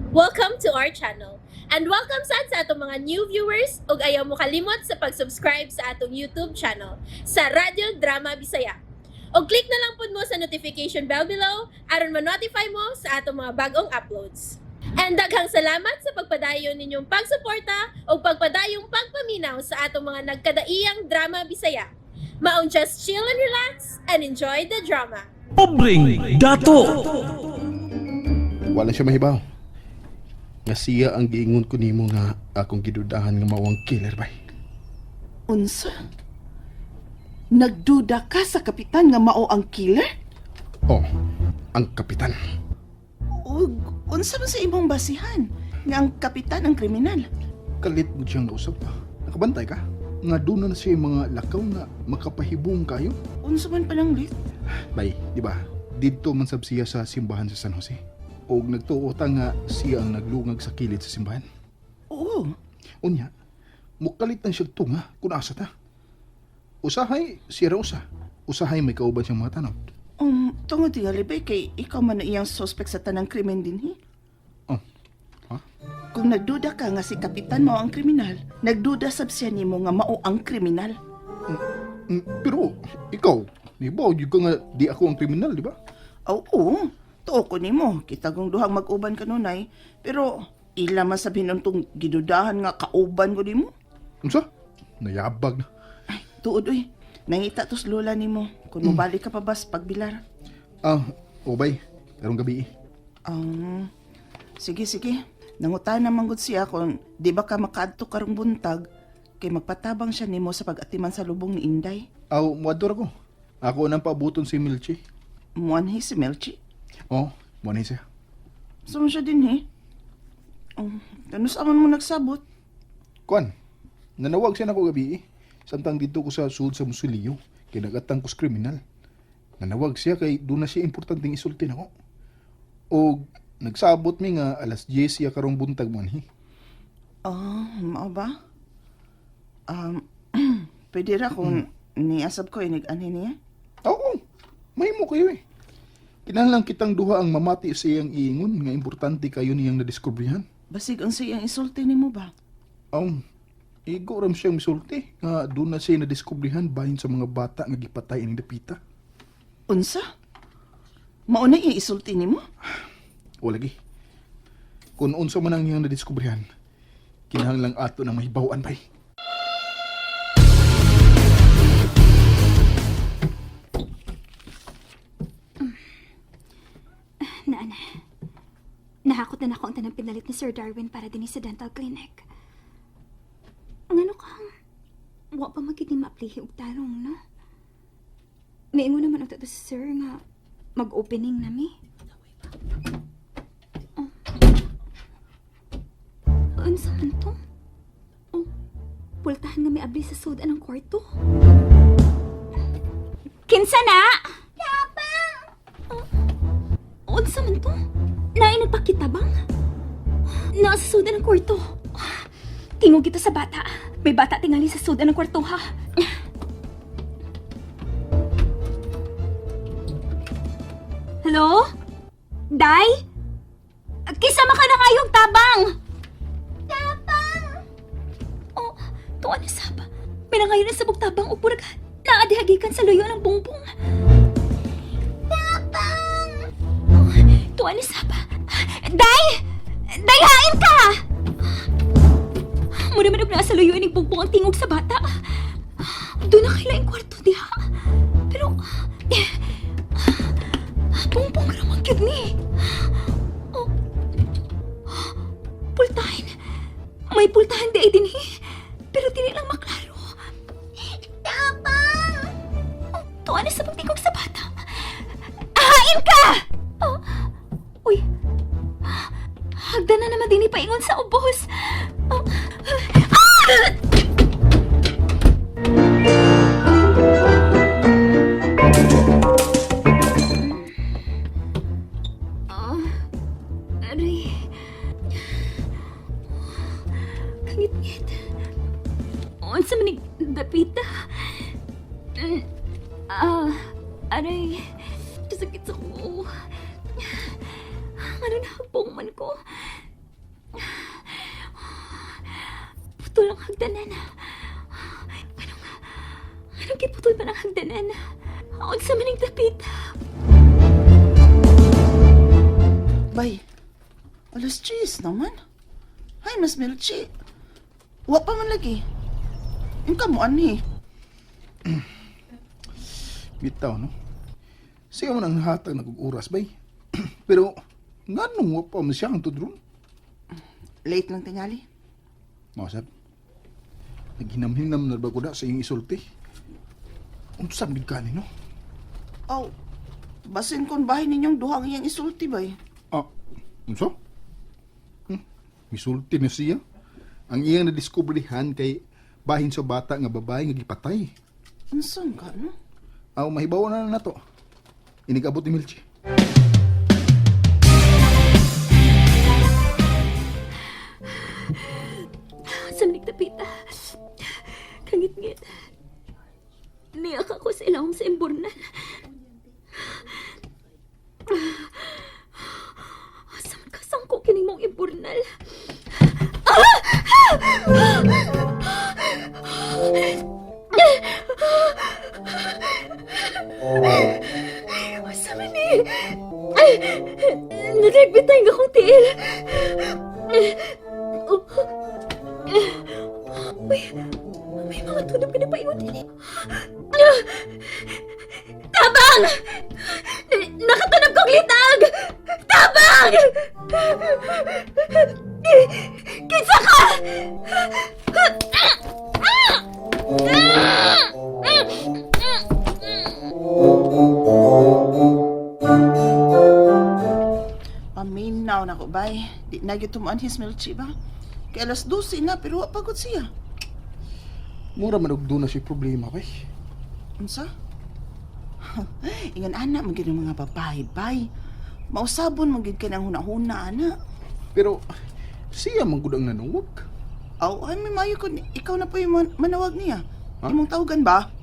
Welcome to our channel. And welcome sad sa atong mga new viewers ug ayaw mo kalimot sa pag-subscribe sa atong YouTube channel sa Radyo Drama Bisaya. Og click na lang pud mo sa notification bell below aron ma-notify mo sa atong mga bagong uploads. And daghang salamat sa pagpadayon ninyong pagsuporta ug pagpadayong pagpaminaw sa atong mga nagkadaiyang drama Bisaya. Maong just chill and relax and enjoy the drama. Pobreng Dato. Wala siya mahibaw nga siya ang giingon ko nimo nga akong gidudahan nga mao ang killer, bay. Unsa? Nagduda ka sa kapitan nga mao ang killer? Oh, ang kapitan. Ug unsa man sa imong basihan nga ang kapitan ang kriminal? Kalit mo siyang nausap pa. Nakabantay ka? Nga doon na siya yung mga lakaw nga makapahibong kayo. Unsa man palang lit? Bay, di ba? Didto man sab siya sa simbahan sa San Jose. Og nagtuo ta nga siya ang naglungag sa kilid sa simbahan. Oo. Unya, mukalit na siya tunga kung asa ta. Usahay, siya ra usa. Usahay may kauban siyang mga tanod. Tungod tingali ba kay ikaw man ang iyang suspect sa tanang krimen dinhi? Oh, ha? Kung nagduda ka nga si kapitan mao ang kriminal, nagduda sab siya nimo nga mao ang kriminal. Pero, ikaw, di ba, yung ka nga di ako ang kriminal, di ba? Oo, tuo ko nimo. Kita kong duhang mag-uban kanunay, pero ila man sabihin tong gidudahan nga kauban ko nimo. Unsa? Nayabag na. Ay, tuod uy. Nangita tos lola nimo. Kung mobalik ka pa bas pagbilar. Ah, obay, karong gabi eh. Sige, sige. Nangutan naman gud siya kung di ba ka makaadto karong buntag kay magpatabang siya nimo sa pag-atiman sa lubong ni Inday. Aw, muadto ra ko. Ako nang paabuton si Milchi. Muanhi si Melchi. Oh, muanhi siya. Saan siya din eh? Ano sa man mo nagsabot? Kuan, nanawag siya nako gabi eh. Samtang didto ko sa sud sa musuliyo, kay nagatang ko sa kriminal. Nanawag siya kay doon na siya importanteng isulti nako. O nagsabot mi nga alas 10 siya karong buntag muanhi. Ah, mao ba? Um, pwede ra kung niasab ko inig anhi niya. Oo, mahimo kayo eh. Kinahanglan kitang duha ang mamati sa iyang iingon nga importante kayo niyang nadiskubrihan. Basig unsa iyang isulti nimo ba? Igo ram siyang misulti nga doon na siya nadiskubrihan bahin sa mga bata nga gipatay ning dapita. Unsa? Mao na iyang isulti nimo? O lagi. Kung unsa man ang iyang nadiskubrihan, kinahanglang ato na mahibaw-an bay. Naan. Nahakot na nako ang tanang pinalit ni Sir Darwin para dinhi sa dental clinic. Ngano kang wa pa magid ni maaplihi og tarong, no? Miingon naman ang tato si Sir nga mag-opening na mi. Oh. Unsa man to? Oh, pultahan nga may abli sa sud ang kwarto. Kinsa na? Tapang! Oh. Unsa man to? Naay nagpakita bang? Naa sa sudan ng kwarto. Tingog ito sa bata. May bata tingali sa sudan ng kwarto ha. Hello? Day? Kisama ka na ngayong tabang! Tabang! Oh, tuwa na sab. May nangayon na sabog tabang o purag naadihagikan sa luyo ng bongbong. Tabang! Oh, tuwa na sab. Day! Day, hain ka! Muna man og nasa luyo ining bongbong ang tingog sa bata. Doon na kaila yung kwarto diha. Pero, eh, bongbong ramang gyud ni. Oh, pultahan. May pultahan di ay dinhi. Pero dili lang maklaro. Tapang! Oh, tuwa na sa pagtingog sa bata. Ahain ka! Oh, uy. Hagdan na naman din paingon sa ubos. Oh, ah! Ah, aray. Kangit-ngit. Unsa man ni dapita? Ah, aray. Sakit sa kuo. Ano na, man ko. Putol ang hagdanan. Anong, anong giputol pa ng hagdanan? Unsa man ang dapit? Bay, 10:00 naman. Hay, Mas Melchi. Wa pa man lagi. Yung kamo ani. Bitaw, no? Siya man ang hatag na kog oras, bay. Pero, nganong wa pa man siya ang tudron? Late lang tingali. Masab, naghinam-hinam na ba ko da sa iyong isulti? Unsa man gid kani, no? Aw, basin kon bahay ninyong duhang iyang isulti, bay. Ah, unsa? Misulti na siya. Ang iyang nadiskubrihan kay bahin sa bata nga babae nga gipatay. Unsan ka, no? Aw, mahibaw na na nato. Inigabot ni Milchi. Unsa man ang dapit? Kangit-ngit. Niyak ako sa ilawom sa imbornal. Asa man kasangko kining mong imbornal? Asa man ni? Nalagbitay nga akong tiil. Uy, may mga tunog ka na paingon din. Tabang! Nakatunog kong litag! Tabang! Kinsa ka? Paminaw na ko, bay. Di na gyud tumuan his Melchi ba? Kay 12:00 na, pero wa pagod siya. Mura man og doon na siya problema, bay. Unsa? Ingan ana man gyud ang mga babae, bay. Mausabon man gyud ka ng hunahuna ana. Pero, siya man gud ang nanuwag. Aw, ay may mayo kun ikaw na po yung manawag niya. Ha? Imong tawagan ba?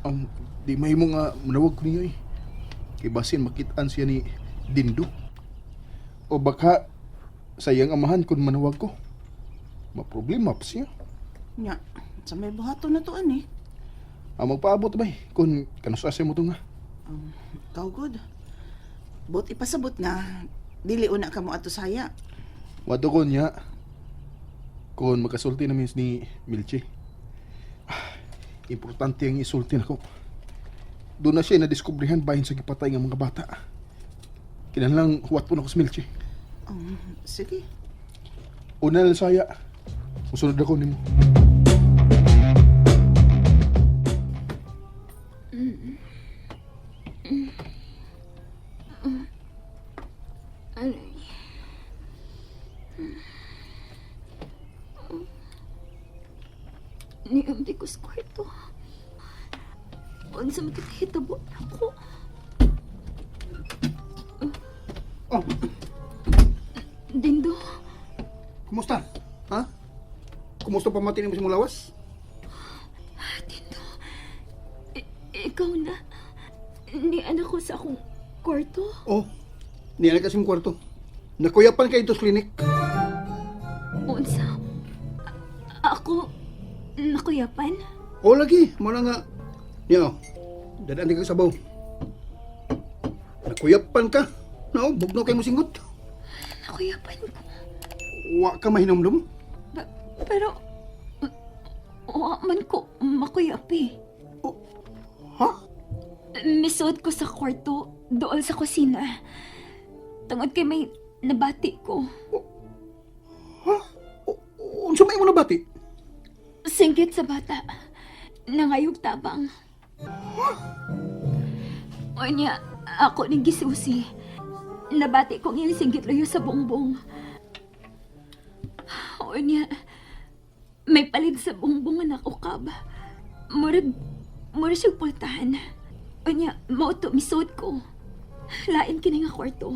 Ang di mahimo nga manawag ko niyo eh. Kay basin makitaan siya ni Dindo. O baka sa iyang amahan kung manawag ko. Maproblema pa siya. Nya, sa may buhaton na to ani. Ang magpaabot bay kung kanusasay mo to nga. Ikaw good. But ipasabot nga dili una ka mo ato saya. Wado ko niya. Kung makasulti na ni Milchi. Ah, importante ang isulti nako. Doon na siya nadiskubrihan bahin sa gipatay ng mga bata. Kinahanglang huwat po na ko si Milchi. Sige. Una lang saya. Musunod ako nimo. Aray. Niamdi ko sa kwarto. Unsa man hitabo nako. Oh, Dindo, kumusta? Ha? Kumusta pamati mo sa mong lawas? Dindo. Ikaw na. Ni anak ko sa akong kwarto. Oh, niya na kasi mong kwarto. Nakuyapan kayo ito sa klinik. Unsa? Ako nakuyapan? Oh, lagi. Muna nga. Niya, oh. Dadaan ka sa sabaw. Nakuyapan ka. No, bugno kayo mo singgot. Nakuyapan ko. Wa ka mahinomdom. Pero wa man ko makuyap eh. Ha? Misuot ko sa kwarto, dool sa kusina. Tungod kay may nabati ko. Ha? Unsa may mo nabati? Singgit sa bata. Nangayog tabang. Unya, ako ning gisusi. Nabati kong iyang singgit luyo sa bongbong. Unya, may palid sa bongbong anak ukab. Murag, murag siyang pultahan. Unya, mao to misuot ko. Lain kini nga kwarto.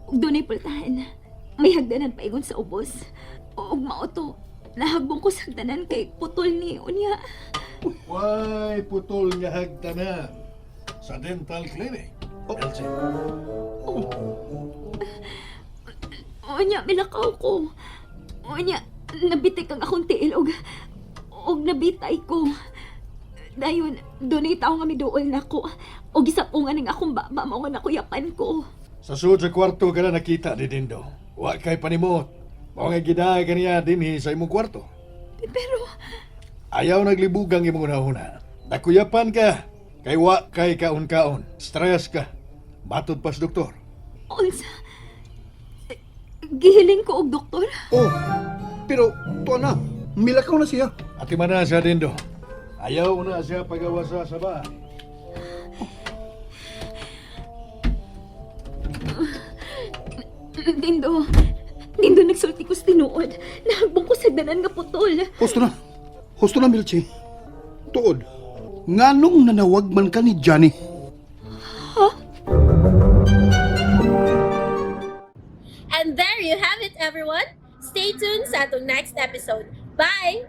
Ug dunay pultahan. May hagdanan paingon sa ubos. Ug mao to, nahagbong ko sa hagdanan kay putol ni unya. Why putol nga hagdanan sa dental clinic? Elsie, Unya, milakaw ko. Unya, nabitik ang akong tiil og nabitay ko. Dayon, dunay tao nga miduol nako. Og gisapungan ang akong baba mao nga nakuyapan ko. Sa sud sa kwarto ka na nakita ni Dindo. Wa kay panimot. Mao nga gidaay kaniya dinhi sa imong kwarto. Pero, Ayaw naglibugang imong una-una. Nakuyapan ka. Kay wa kay kaon-kaon. Stress ka. Matod pas doktor. unsa, gihiling ko og doktor. Oh, pero tuwa na. Milakaw na siya. Ati man na siya Dindo. Ayaw na siya pagawasa sa ba. Dindo, Dindo, nagsulti ko sa tinuod. Nahagbong ko sa danan nga putol. Husto na. Husto na, Milchi. Tuod. Nganong nanawag man ka ni Johnny? And there you have it, everyone. Stay tuned sa atong next episode. Bye!